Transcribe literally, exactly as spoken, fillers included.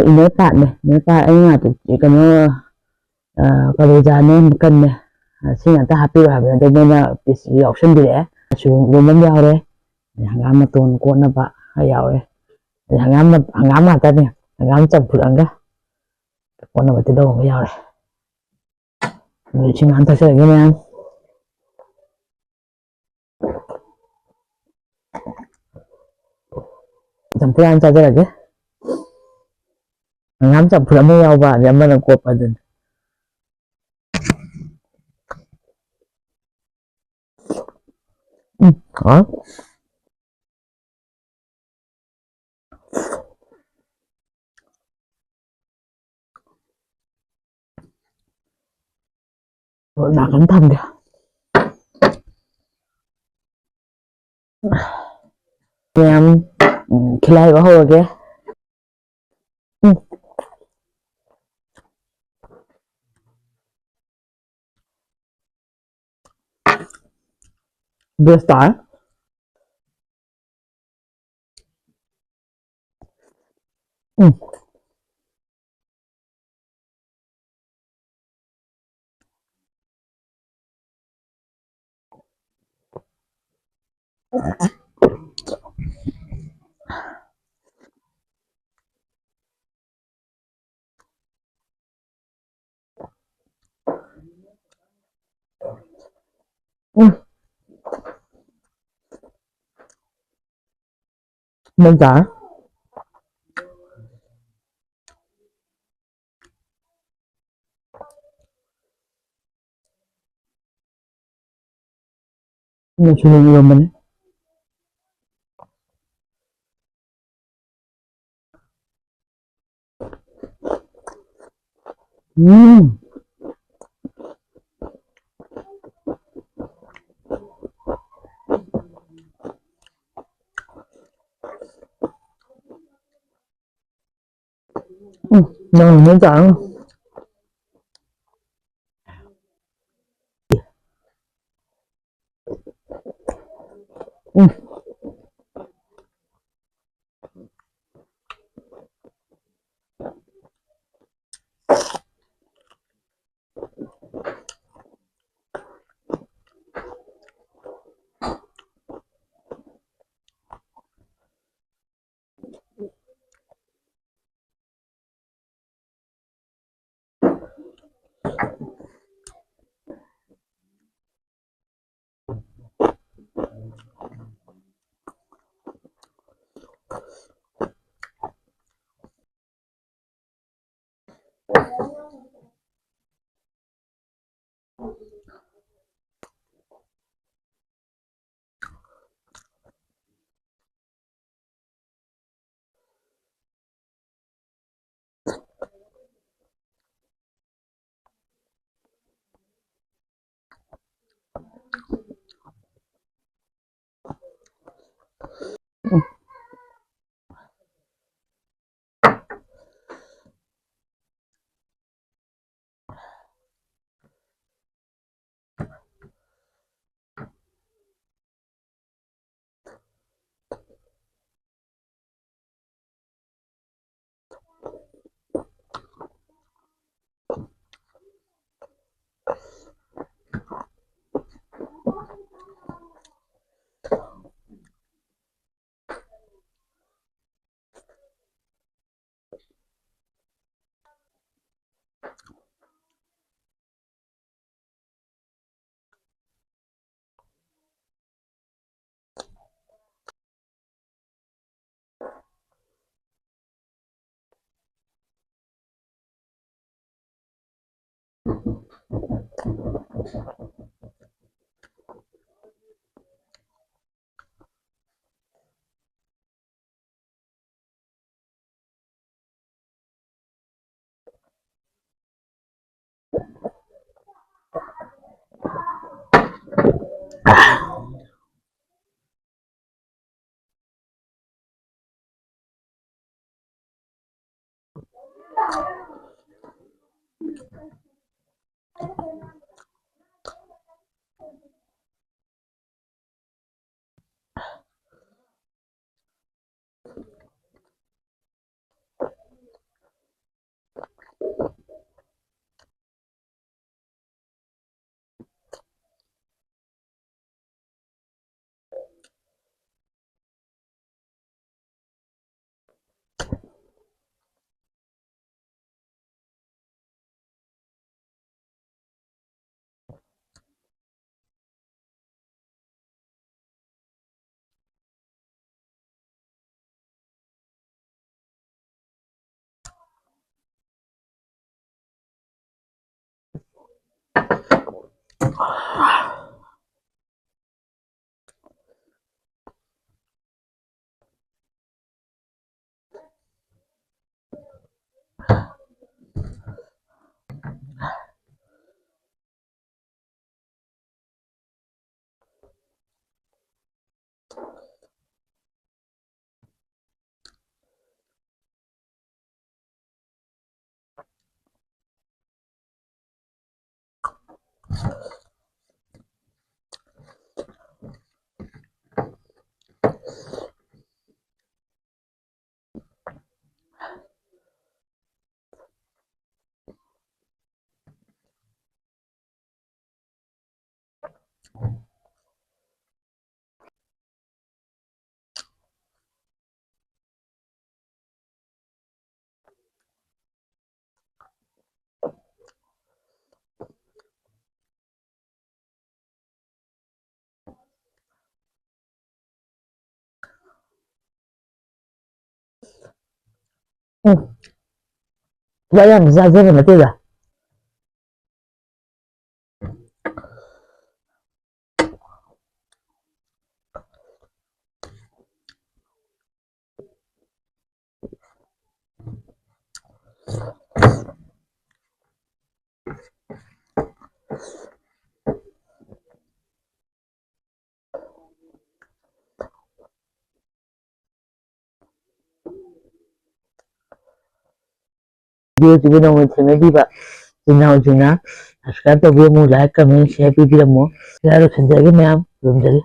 Inner ꯄꯥꯔꯠꯅꯦ, inner part ꯑꯩ ꯉꯥꯛꯇ ꯀꯩꯅꯣ, ꯀꯂꯦꯖꯥꯅꯦ, ꯃꯀꯟꯅꯦ, ꯁꯤ ꯉꯥꯛꯇ ꯍꯥꯞꯄꯤꯔꯣ ꯍꯥꯏꯕꯅꯦ꯫ ꯑꯗꯣ ꯃꯣꯏꯅ ꯄꯤꯁ ꯌꯥꯎꯁꯟꯕꯤꯔꯛꯑꯦ꯫ ꯃꯁꯔꯨꯝ ꯏꯔꯣꯟꯕ ꯑꯃ ꯌꯥꯎꯔꯦ, ꯑꯗꯩ ꯍꯪꯒꯥꯝ ꯃꯇꯣꯟ ꯀꯣꯠꯅꯕ ꯌꯥꯎꯔꯦ, ꯑꯗꯩ ꯍꯪꯒꯥꯝ ꯃ-, ꯍꯪꯒꯥꯝ ꯉꯥꯛꯇꯅꯦ, ꯍꯪꯒꯥꯝ ꯆꯝꯐꯨꯠ ꯑꯃꯒ ꯀꯣꯠꯅꯕ ꯇꯤꯜꯍꯧ ꯑꯃꯒ ꯌꯥꯎꯔꯦ꯫ ꯑꯗꯨ ꯏꯁꯤꯡ ꯍꯥꯟꯅ ꯊꯛꯆꯔꯒꯦ ꯃꯌꯥꯝ꯫ ꯆꯝꯐꯨꯠ ꯍꯥꯟꯅ ꯆꯥꯖꯔꯒꯦ꯫ ꯍꯪꯒꯥꯝ ꯆꯝꯐꯨꯠ ꯑꯃ ꯌꯥꯎꯕ, ꯑꯗꯩ ꯑꯃꯅ ꯀꯣꯠꯄ ꯑꯗꯨꯅꯤ꯫ ꯎꯝ, ꯍꯥꯎ꯫ ꯅꯥꯀꯟ ꯊꯝꯒꯦ꯫ ꯃꯌꯥꯝ, ꯎꯝ, ꯈꯤꯂꯥꯏꯕ ꯍꯧꯔꯒꯦ꯫ ꯎꯝ꯫ ꯕꯦꯁ ꯇꯥꯔꯦ꯫ ꯎꯝ꯫ ꯎꯝ꯫ ꯃꯩ ꯇꯥꯔꯦ꯫ ꯃꯁꯔꯨꯝ ꯏꯔꯣꯝꯕꯅꯤ꯫ ꯎꯝ꯫ ꯎꯝ, ꯅꯪ ꯅꯪ ꯆꯥꯔꯣ꯫ ꯎꯝ꯫ ꯎꯝ꯫ ꯈꯨꯠꯂꯥꯏ ꯌꯥꯝ ꯆꯥꯖꯕ ꯅꯠꯇꯦꯗ꯫ ꯚꯤꯗꯤꯑꯣꯁꯤꯕꯨ ꯅꯧꯅ ꯊꯦꯡꯅꯕꯤꯕ ꯏꯆꯤꯟ ꯏꯅꯥꯎꯁꯤꯡꯅ subscribe ꯇꯧꯕꯤꯔꯝꯃꯨ, like, comment, share ꯄꯤꯕꯤꯔꯝꯃꯨ꯫ ꯁꯤꯗ ꯂꯣꯏꯁꯤꯟꯖꯔꯒꯦ ꯃꯌꯥꯝ, ꯈꯨꯔꯨꯝꯖꯔꯤ꯫